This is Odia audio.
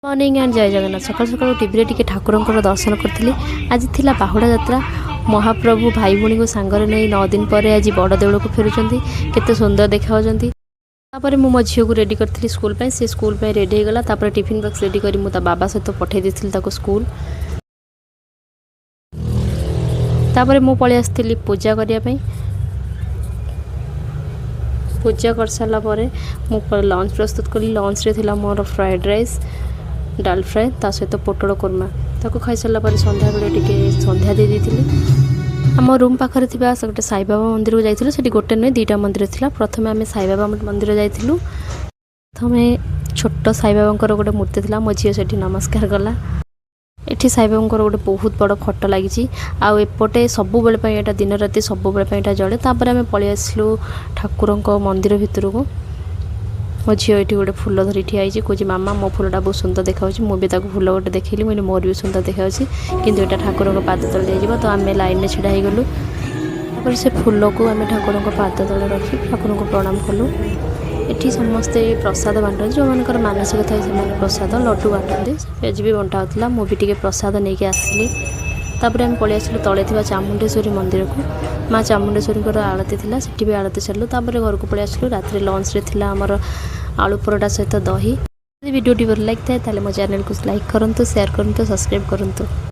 ମର୍ଣ୍ଣିଂ ଆଣ୍ଡ ଜୟ ଜଗନ୍ନାଥ। ସକାଳୁ ସକାଳୁ ଟିଭିରେ ଟିକେ ଠାକୁରଙ୍କର ଦର୍ଶନ କରିଥିଲି। ଆଜି ଥିଲା ବାହୁଡ଼ା ଯାତ୍ରା। ମହାପ୍ରଭୁ ଭାଇ ଭଉଣୀଙ୍କୁ ସାଙ୍ଗରେ ନେଇ 9 ଦିନ ପରେ ଆଜି ବଡ଼ ଦେଉଳକୁ ଫେରୁଛନ୍ତି। କେତେ ସୁନ୍ଦର ଦେଖାଯାଉଛନ୍ତି। ତାପରେ ମୁଁ ମୋ ଝିଅକୁ ରେଡ଼ି କରିଥିଲି ସ୍କୁଲ ପାଇଁ। ସେ ସ୍କୁଲ ପାଇଁ ରେଡ଼ି ହେଇଗଲା। ତାପରେ ଟିଫିନ୍ ବକ୍ସ ରେଡ଼ି କରି ମୁଁ ତା ବାବା ସହିତ ପଠାଇ ଦେଇଥିଲି ତାକୁ ସ୍କୁଲ। ତାପରେ ମୁଁ ପଳେଇ ଆସିଥିଲି ପୂଜା କରିବା ପାଇଁ। ପୂଜା କରିସାରିଲା ପରେ ମୁଁ ଲଞ୍ଚ ପ୍ରସ୍ତୁତ କଲି। ଲଞ୍ଚରେ ଥିଲା ମୋର ଫ୍ରାଏଡ଼୍ ରାଇସ୍, ଡାଲ ଫ୍ରାଏ, ତା ସହିତ ପୋଟଳ କୋରମା। ତାକୁ ଖାଇସାରିଲା ପରେ ସନ୍ଧ୍ୟାବେଳେ ଟିକେ ସନ୍ଧ୍ୟା ଦେଇ ଦେଇଥିଲି। ଆମ ରୁମ୍ ପାଖରେ ଥିବା ସେ ଗୋଟେ ସାଇବାବା ମନ୍ଦିରକୁ ଯାଇଥିଲୁ। ସେଠି ଗୋଟେ ନୁହେଁ, ଦୁଇଟା ମନ୍ଦିର ଥିଲା। ପ୍ରଥମେ ଆମେ ସାଇବାବା ମନ୍ଦିର ଯାଇଥିଲୁ। ପ୍ରଥମେ ଛୋଟ ସାଇବାବାଙ୍କର ଗୋଟେ ମୂର୍ତ୍ତି ଥିଲା। ମୋ ଝିଅ ସେଠି ନମସ୍କାର କଲା। ଏଠି ସାଇବାବାଙ୍କର ଗୋଟେ ବହୁତ ବଡ଼ ଫଟୋ ଲାଗିଛି। ଆଉ ଏପଟେ ସବୁବେଳେ ପାଇଁ ଏଇଟା, ଦିନ ରାତି ସବୁବେଳେ ପାଇଁ ଏଇଟା ଜଳେ। ତାପରେ ଆମେ ପଳେଇ ଆସିଲୁ ଠାକୁରଙ୍କ ମନ୍ଦିର ଭିତରକୁ। ମୋ ଝିଅ ଏଠି ଗୋଟେ ଫୁଲ ଧରି ଠିଆ ହେଇଛି। କହୁଛି, "ମାମା, ମୋ ଫୁଲଟା ବହୁତ ସୁନ୍ଦର ଦେଖାଯାଉଛି।" ମୁଁ ବି ତାକୁ ଫୁଲ ଗୋଟେ ଦେଖେଇଲି। ମୁଁ କହିଲି, "ମୋର ବି ସୁନ୍ଦର ଦେଖାଯାଉଛି, କିନ୍ତୁ ଏଇଟା ଠାକୁରଙ୍କ ପାଦ ତଳେ ଦିଆଯିବ।" ତ ଆମେ ଲାଇନ୍ରେ ଛିଡ଼ା ହେଇଗଲୁ। ତାପରେ ସେ ଫୁଲକୁ ଆମେ ଠାକୁରଙ୍କ ପାଦ ତଳେ ରଖି ଠାକୁରଙ୍କୁ ପ୍ରଣାମ କଲୁ। ଏଠି ସମସ୍ତେ ପ୍ରସାଦ ବାଣ୍ଟନ୍ତି। ଯେଉଁମାନଙ୍କର ମାନସିକ ଥାଏ, ସେମାନେ ପ୍ରସାଦ ଲଡ଼ୁ ବାଣ୍ଟନ୍ତି। ଆଜି ବି ବଣ୍ଟା ହେଉଥିଲା। ମୁଁ ବି ଟିକେ ପ୍ରସାଦ ନେଇକି ଆସିଲି। ତାପରେ ଆମେ ପଳେଇ ଆସିଲୁ ତଳେ ଥିବା ଚାମୁଣ୍ଡେଶ୍ୱରୀ ମନ୍ଦିରକୁ। ମା ଚାମୁଣ୍ଡେଶ୍ୱରୀଙ୍କର ଆଳତି ଥିଲା। ସେଠି ବି ଆଳତି ସାରିଲୁ। ତାପରେ ଘରକୁ ପଳେଇ ଆସିଲୁ। ରାତିରେ ଲଞ୍ଚରେ ଥିଲା ଆମର ଆଳୁ ପରଟା ସହିତ ଦହି। ଯଦି ଭିଡ଼ିଓଟି ଭଲ ଲାଗିଥାଏ, ତାହେଲେ ମୋ ଚ୍ୟାନେଲକୁ ଲାଇକ୍ କରନ୍ତୁ, ସେୟାର କରନ୍ତୁ, ସବସ୍କ୍ରାଇବ୍ କରନ୍ତୁ।